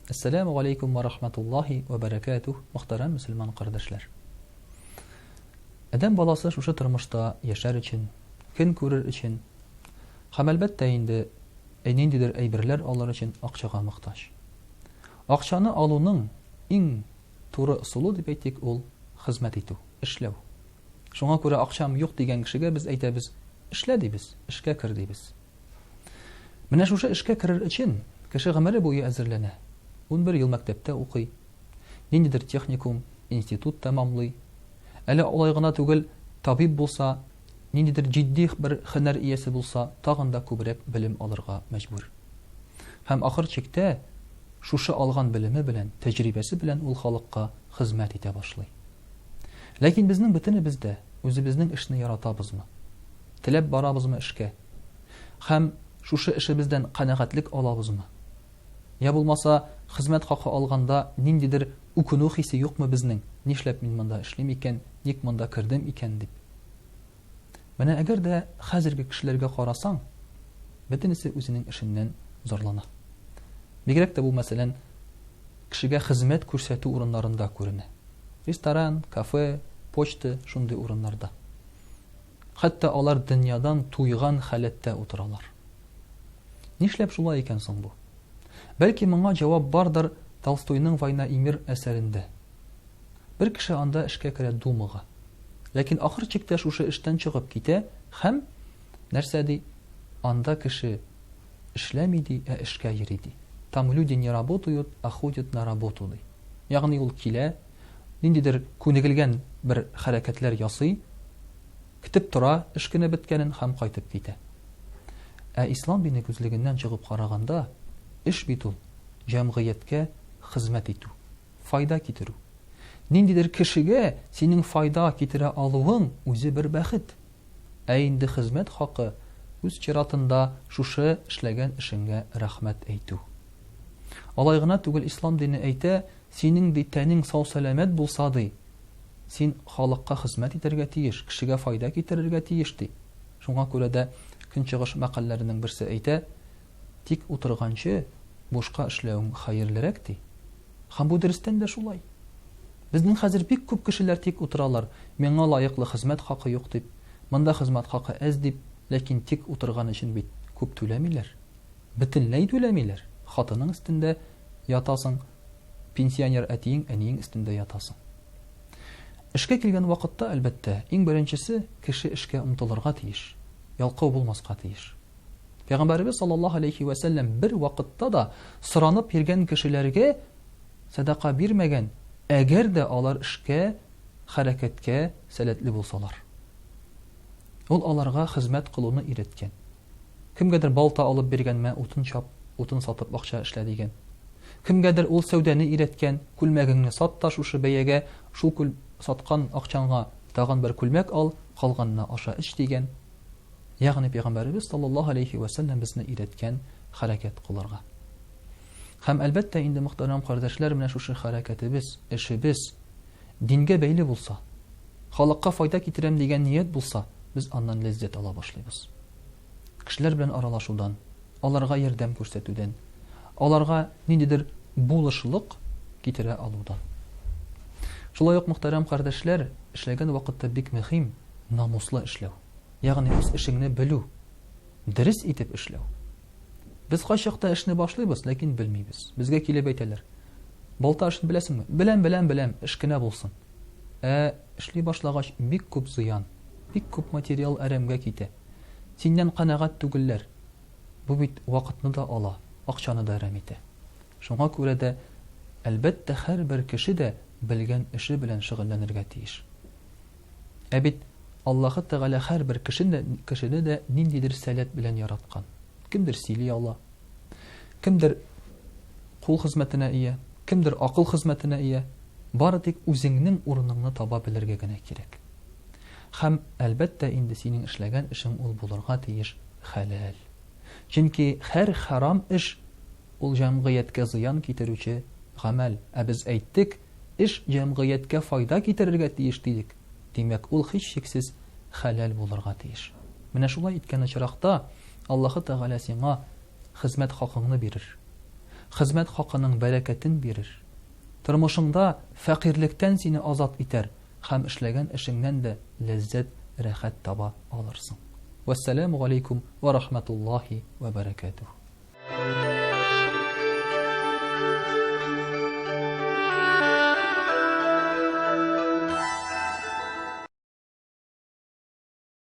Әссәләмү галәйкүм вә рахматуллаһи вә бәрәкәтүһ, мөхтәрәм мөселман кардәшләр! Адәм баласы шушы тормышта яшәр өчен, көн күрер өчен һәм, әлбәттә инде, ниндидер әйберләр алыр өчен акчага мохтаҗ. Акчаны алуның иң туры ысулы дип әйтик, ул хезмәт итү, эшләү. Шуңа күрә акчам юк дигән кешегә без әйтәбез, эшлә дибез, эшкә кер дибез. Менә шушы эшкә керер өчен кеше гомере буе әзерләнә. 11 ел мәктәптә укый, ниндидер техникум, институт тәмамлый. Әле алай гына түгел, табиб булса, ниндидер җитди бер һөнәр иясе булса, тагын да күбрәк белем алырга мәҗбүр. Һәм ахыр чиктә шушы алган белеме белән, тәҗрибәсе белән ул халыкка хезмәт итә башлый. Ләкин безнең бөтенебез дә үзебезнең эшне яратабызмы? Теләп барабызмы эшкә? Һәм шушы эшебездән канәгатьлек алабызмы? Я булмаса, хезмәт хакы алганда ниндидер үкенү хисе юкмы безнең, нишләп мин монда эшлим икән, ник монда кердем икән дип? Менә әгәр дә хәзерге кешеләргә карасаң, бөтенесе үзенең эшеннән зарлана. Бигрәк тә бу, мәсәлән, кешегә хезмәт күрсәтү урыннарында күренә. Ресторан, кафе, почта шундый урыннарда. Хәтта алар дөньядан туйган халәттә утыралар. Нишләп шулай икән соң бу? Бәлки моңа җавап бардыр Толстойның Война и мир әсәрендә. Бер кеше анда эшкә керә Думага. Ләкин ахыр чиктә шушы эштән чыгып китә һәм, нәрсә ди, анда кеше эшләми ди, ә эшкә йөри ди. Там люди не работают, а ходят на работу ди. Ягъни ул килә, ниндидер күнегелгән бер хәрәкәтләр ясый, көтеп тора эш көне беткәнен һәм кайтып китә. Ә ислам дине күзлегеннән чыгып караганда, эш бит ул җәмгыятькә хезмәт итү, файда китерү. Ниндидер кешегә синең файда китерә алуың үзе бер бәхет. Ә инде хезмәт хакы, үз чиратында шушы эшләгән эшеңгә рәхмәт әйтү. Алай гына түгел, ислам дине әйтә, синең, ди, тәнең сау-сәламәт булса, ди, син халыкка хезмәт итәргә тиеш, кешегә файда китерергә тиеш, ди. Шуңа күрә дә Көнчыгыш мәкальләренең берсе әйтә, Тик утырганчы, бушка эшләвең хәерлерәк, ди. Һәм бу дөрестән дә шулай. Безнең хәзер бик күп кешеләр тик утыралар, миңа лаеклы хезмәт хакы юк дип, монда хезмәт хакы әз дип, ләкин тик утырган өчен бит күп түләмиләр. Бөтенләй түләмиләр, хатының өстендә ятасың, пенсионер әтиең, әниең өстендә ятасың. Эшкә килгән вакытта, әлбәттә, иң беренчесе, кеше эшкә омтылырга тиеш, ялкау булмаска тиеш. Пәйгамбәребез саллаллаһу алейхи вә сәлләм бер вакытта да соранып йөргән кешеләргә сәдака бирмәгән, әгәр дә алар эшкә, хәрәкәткә сәләтле булсалар. Ул аларга хезмәт кылуны өйрәткән. Кемгәдер балта алып биргән, мә, утын чап, утын сатып акча эшлә дигән. Кемгәдер ул сәүдәне өйрәткән, күлмәгеңне сат та шушы бәягә, шул күл саткан акчаңа тагын бер күлмәк ал, калганына аша эч дигән. Ягъни пәйгамбәребез саллаллаһу алейхи вә сәлләм безне өйрәткән хәрәкәт кылырга. Һәм әлбәттә инде мөхтәрәм кардәшләр, менә шушы хәрәкәтебез, эшебез дингә бәйле булса, халыкка файда китерәм дигән ният булса, без аннан ләззәт ала башлыйбыз. Кешеләр белән аралашудан, аларга ярдәм күрсәтүдән, аларга ниндидер булышлык китерә алудан. Шулай ук, мөхтәрәм кардәшләр, эшләгән вакытта бик мөһим намуслы эшләү. Ягъни үз эшеңне белү, дөрес итеп эшләү. Без кайчакта эшне башлыйбыз, ләкин белмибез. Безгә килеп әйтәләр. Балта эшен беләсеңме? Беләм, беләм, беләм, эш кенә булсын. Ә эшли башлагач, бик күп зыян, бик күп материал әрәмгә китә. Синнән канәгать түгелләр. Бу бит вакытны да ала, акчаны да әрәм итә. Шуңа күрә дә, әлбәттә, һәрбер кеше дә белгән эше белән шөгыльләнергә тиеш. Ә бит Аллаһы Тәгалә һәрбер кешене, кешене дә ниндидер сәләт белән яраткан. Кемдер сөйли ала, кемдер кул хезмәтенә ия, кемдер акыл хезмәтенә ия. Бары тик үзеңнең урыныңны таба белергә генә кирәк. Һәм, әлбәттә инде, синең эшләгән эшең ул булырга тиеш хәләл. Чөнки һәр хәрам эш ул җәмгыятькә зыян китерүче гамәл. Ә без әйттек, эш җәмгыятькә файда китерергә тиеш дидек. Димәк, ул һичшиксез хәләл булырга тиеш. Менә шулай иткән очракта Аллаһы Тәгалә сиңа хезмәт хакыңны бирер. хезмәт хакының бәрәкәтен бирер. Тормышыңда фәкыйрьлектән сине азат итәр һәм эшләгән эшеңнән дә ләззәт, рәхәт таба алырсың. Вәссәламү галәйкүм вә рахмәтуллаһи вә бәрәкәтүһ.